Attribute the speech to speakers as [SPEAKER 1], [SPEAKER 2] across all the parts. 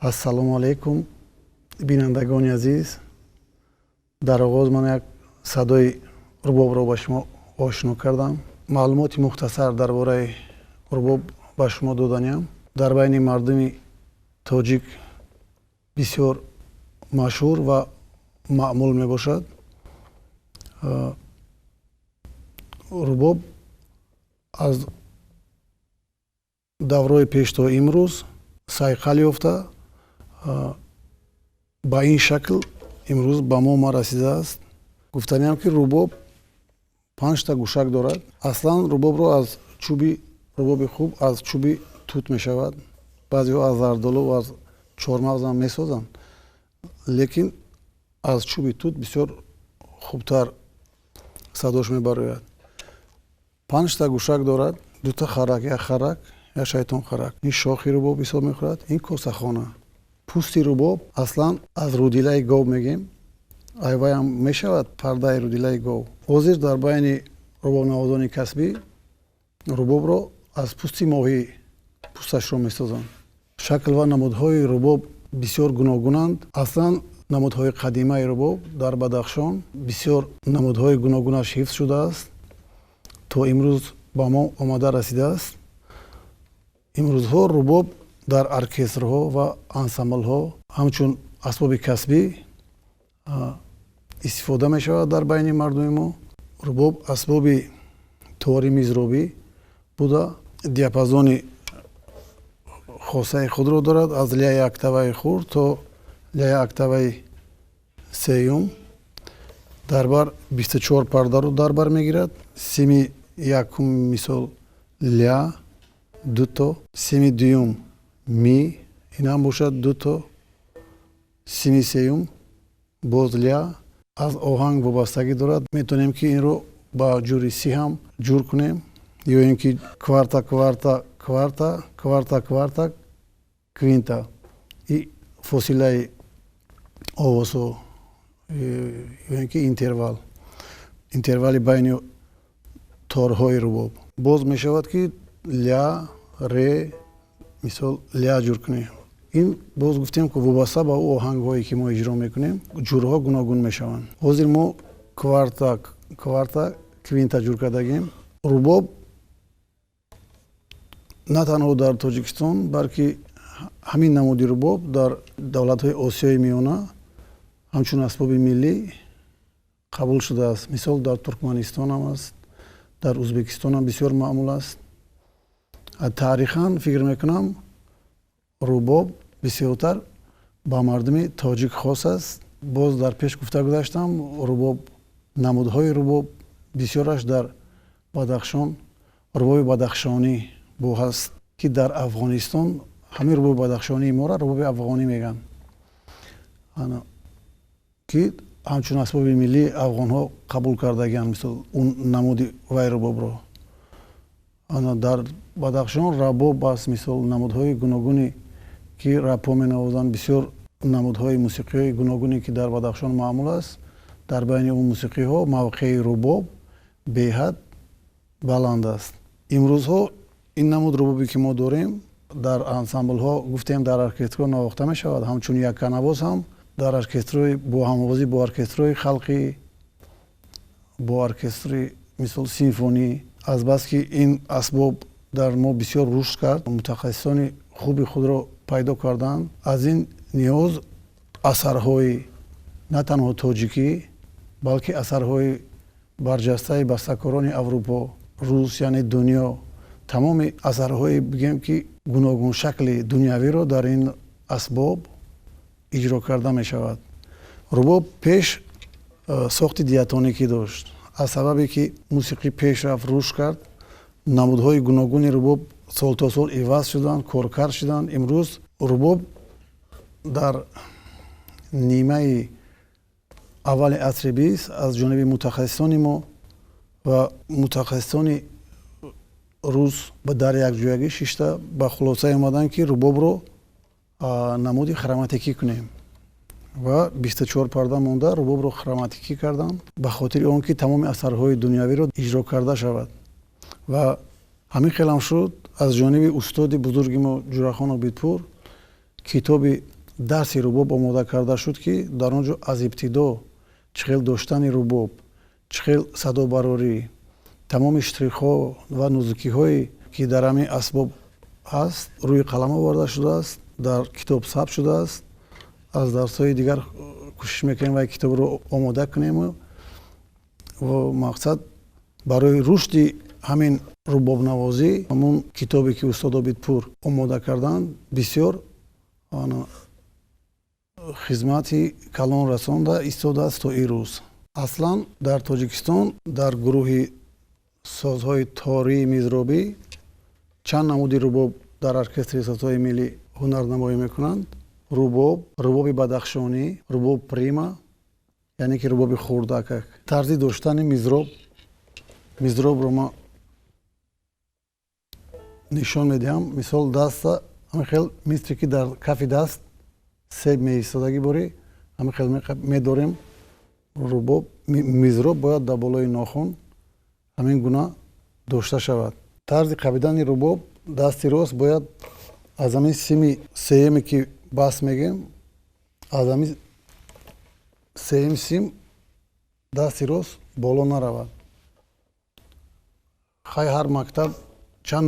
[SPEAKER 1] Ассалому алайкум, бинандагони азиз. Дар оғоз ман як садои рубобро ба шумо ошно кардам. Маълумоти мухтасар дар бораи рубоб ба шумо доданиям. Дар байни мардуми тоҷик бисёр машҳур ва маъмул мебошад. Рубоб аз даврои пеш то имрӯз сайқал ёфта, ба ин шакл имрӯз ба мо расидааст. Гуфтаниам, ки рубоб панҷта гӯшак дорад. Аслан рубобро аз чӯби, рубоби хуб аз чӯби тут мешавад. Баъзеҳо аз зардолу, аз чормағзам месозанд, лекин аз чӯби тут бисёр хубтар садош мебарояд. Панҷта гӯшак дорад: дута харак, як харак, як шайтон харак. Ин шохи рубоб ҳисоб мехӯрад, ин косахона. Пӯсти рубоб аслан аз рудилаи гов мегем, айваям мешавад, пардаи рудилаи гов. Ҳозир дар байни рубобнавозони касбӣ рубобро аз пӯсти моҳӣ пӯсташро месозанд. Шакл ва намудҳои рубоб бисёр гуногунанд. Аслан намудҳои қадимаи рубоб дар Бадахшон бисёр намудҳои гуногунаш ҳифз шудааст, то имрӯз ба мо омада расидааст. Имрӯзҳо рубоб дар оркестрҳо ва ансамблҳо ҳамчун асбоби касбӣ истифода мешавад. Дар байни мардуми мо рубоб асбоби тори мизробӣ буда, диапазони хосаи худро дорад: аз ляи октаваи хурд то ляи октаваи сеюм. Дар бар 24 пардаро дар бар мегирад. Сими якум, мисол, ля, дуто, сими дуюм ми, инам бошад дуто, сими сеюм боз ля. Аз оҳанг вобастагӣ дорад. Метавонем, ки инро ба ҷури си ҳам ҷур кунем ё ин ки кварта, кварта, кварта, кварта, кварта, квинта. И фосилаи овозҳо ё ин ки интервал, интервали байни торҳои рубоб. Боз мешавад, ки ля, ре, мисол, ля ҷур кунем. Ин боз гуфтем, ки вобаста ба ӯ оҳангҳое, ки мо иҷро мекунем, ҷурҳо гуногун мешаванд. Ҳозир мо кварта, кварта, квинта ҷур кардагем. Рубоб на танҳо дар Тоҷикистон, балки ҳамин намуди рубоб дар давлатҳои Осиёи Миёна ҳамчун асбоби миллӣ қабул шудааст. Мисол, дар Туркманистон ҳам аст, дар Ӯзбекистон ҳам бисёр маъмул аст. Таърихан фикр мекунам, рубоб бисёртар ба мардуми тоҷик хос аст. Боз дар пеш гуфта гузаштам, рубоб, намудҳои рубоб бисёраш дар Бадахшон, рубоби бадахшонӣ бо ҳаст, ки дар Афғонистон ҳамин рубоби бадахшонии моро рубоби афғонӣ мегӯянд, ки ҳамчун асбоби миллӣ афғонҳо қабул кардагианд. Мисол, он намуди вай рубобро дар Бадахшон рабоб аст. Мисол, намудҳои гуногуне, ки рапо менавозанд, бисёр намудҳои мусиқиҳои гуногуне, ки дар Бадахшон маъмул аст, дар байни он мусиқиҳо мавқеи рубоб беҳад баланд аст. Имрӯзҳо ин намуд рубобе, ки мо дорем, дар ансамблҳо, гуфтем, дар оркестрҳо навохта мешавад, ҳамчун якканавоз ҳам дар оркестрҳои бо ҳамовозӣ бо оркестрҳои халқӣ, бо оркестри, мисол, симфонӣ. Азбаски ин асбоб дар мо бисёр рушд кард, мутахассисони хуби худро пайдо карданд, аз ин ниҳоз асарҳои на танҳо тоҷикӣ, балки асарҳои барҷастаи бастакорони Аврупо, рус, яъне дунё, тамоми асарҳои, бигем, ки гуногуншакли дунявиро дар ин асбоб иҷро карда мешавад. Рубоб пеш сохти диатоникӣ дошт. Аз сабабе ки мусиқӣ пеш рафт, рушд кард, намудҳои гуногуни рубоб сол то сол иваз шуданд, коркард шуданд. Имрӯз рубоб дар нимаи аввали асри бист аз ҷониби мутахассисони мо ва мутахассисони рус дар якҷоягӣ шишта ба хулосае омаданд, ки рубобро намуди хроматикӣ кунем ва 24 парда монда рубобро хроматикӣ карданд, ба хотири он ки тамоми асарҳои дунявиро иҷро карда шавад. Ва ҳамин хелам шуд. Аз ҷониби устоди бузурги мо Ҷурахон Обидпур китоби Дарси рубоб омода карда шуд, ки дар он ҷо аз ибтидо чӣ хел доштани рубоб, чӣ хел садобарорӣ, тамоми штрихҳо ва нузукиҳое, ки дар ҳамин асбоб ҳаст, рӯи қалам оварда шудааст, дар китоб сабт шудааст. Аз дарсҳои дигар кӯшиш мекунем ва китобро омода кунем ва мақсад барои рушди ҳамин рубобнавозӣ ҳамон китобе, ки устод Обидпур омода карданд, бисёр хизмати калон расонда истодааст то ин рӯз. Аслан дар Тоҷикистон дар гурӯҳи созҳои тории мизробӣ чанд намуди рубоб дар оркестри созҳои миллӣ ҳунарнамоӣ мекунанд: рубоб, рубоби бадахшонӣ, рубоб прима, яъне ки рубоби хурдакак. Тарзи доштани мизроб, мизробро ма нишон медиҳам. Мисол, даста ҳамин хел, мисли ки дар кафи даст себ меистодагӣ борӣ, ҳамин хел медорем рубоб. Мизроб бояд дар болои нохун ҳамин гуна дошта шавад. Тарзи қапидани рубоб: дасти рост бояд аз ҳамин сими сеюме, ки бас мегӯем, аз ҳамин сеюм сим дасти рост боло наравад. Хай, ҳар мактаб чанд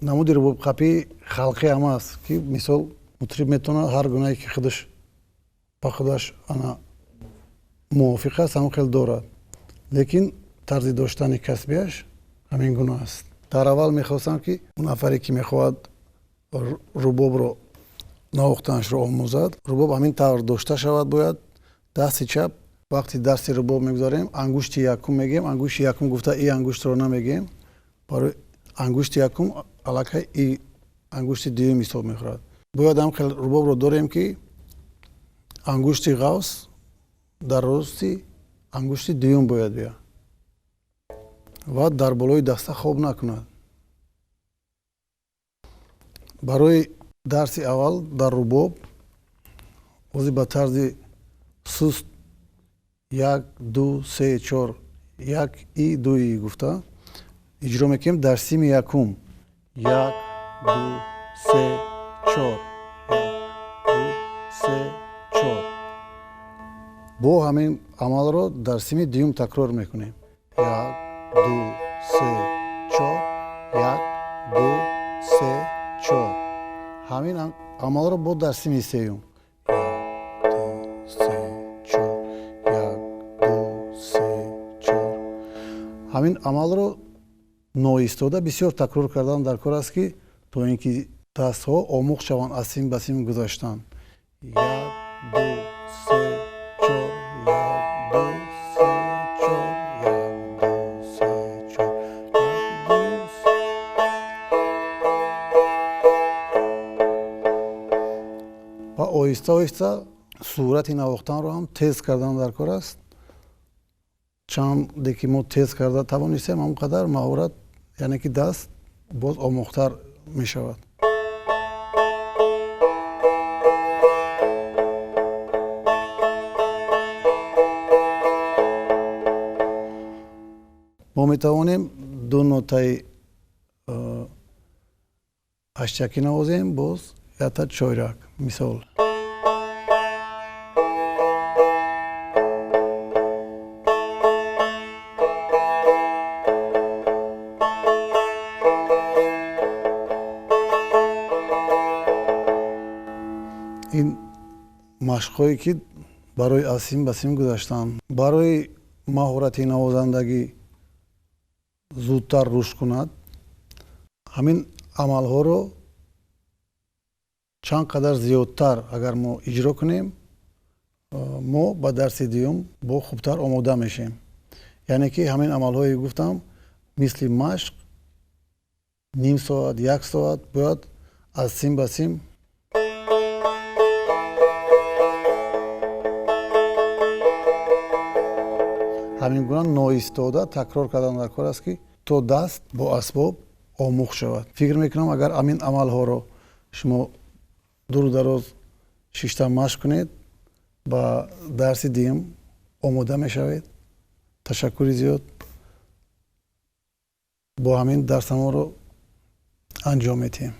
[SPEAKER 1] намуди рубобқапии халқӣ ҳам аст, ки мисол мутриб метавонад ҳар гунае, ки худаш ба худаш ана мувофиқ аст, ҳамон хел дорад, лекин тарзи доштани касбияш ҳамин гуна аст. Дар аввал мехостам, ки он нафаре, ки мехоҳад рубобро навохтанашро омӯзад, рубоб ҳамин тавр дошта шавад. Бояд дасти чап, вақти дарси рубоб мегузарем, ангушти якум мегӯем. Ангушти якум гуфта, и ангуштро намегӯем. Барои ангушти якум аллакай и ангушти дуюм ҳисоб мехӯрад. Бояд ҳам хел рубобро дорем, ки ангушти ғавс дар рости ангушти дуюм бояд бияд ва дар болои даста хоб накунад. Барои дарси аввал дар рубоб ози ба тарзи суст як, ду, се, чор, як и ду и гуфта иҷро мекунем. Дар сими якум: як, ду, се, чор, як, ду, се, чор. Бо ҳамин амалро дар сими дуюм такрор мекунем: як, ду, се, чор, як, ду, се, чор. Ҳамин амалро бо дар сими сеюм: як, ду, се, чор, як, ду, се, чор. Ҳамин амалро ноистода бисёр такрор кардан дар кор аст, ки то ин ки дастҳо омӯхт шаванд аз сим ба сим гузаштан: як, ду, се, чор, як, ду, се, чор, як, ду, се, чор, як, ду, се. Ва оҳиста оҳиста сурати навохтанро ҳам тез кардан дар кор аст. Чанде ки мо тез карда тавонистем, ҳамон қадар маҳорат, яъне ки даст боз омӯхтар мешавад. Мо метавонем ду нотаи ҳаштякӣ навозем, боз якта чоряк, мисол. Ин машқҳое, ки барои аз сим ба сим гузаштан, барои маҳорати навозандагӣ зудтар рушд кунад, ҳамин амалҳоро чанд қадар зиёдтар агар мо иҷро кунем, мо ба дарси дуюм бо хубтар омода мешем. Яъне ки ҳамин амалҳое гуфтам, мисли машқ ним соат, як соат бояд аз сим ба сим ҳамин гуна ноистода такрор кардан дар кор аст, ки то даст бо асбоб омӯхт шавад. Фикр мекунам, агар ҳамин амалҳоро шумо дуру дароз шишта машқ кунед, ба дарси дуюм омода мешавед. Ташаккури зиёд. Бо ҳамин дарсамонро анҷом медиҳем.